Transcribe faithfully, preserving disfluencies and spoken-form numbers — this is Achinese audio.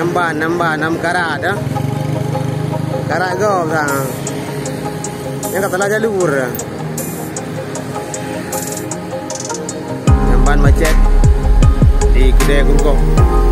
Namban, namban, nam karat, ah. Karat gob sang. Nyang ka salah jalur. Namban macet di kedai Gurukong.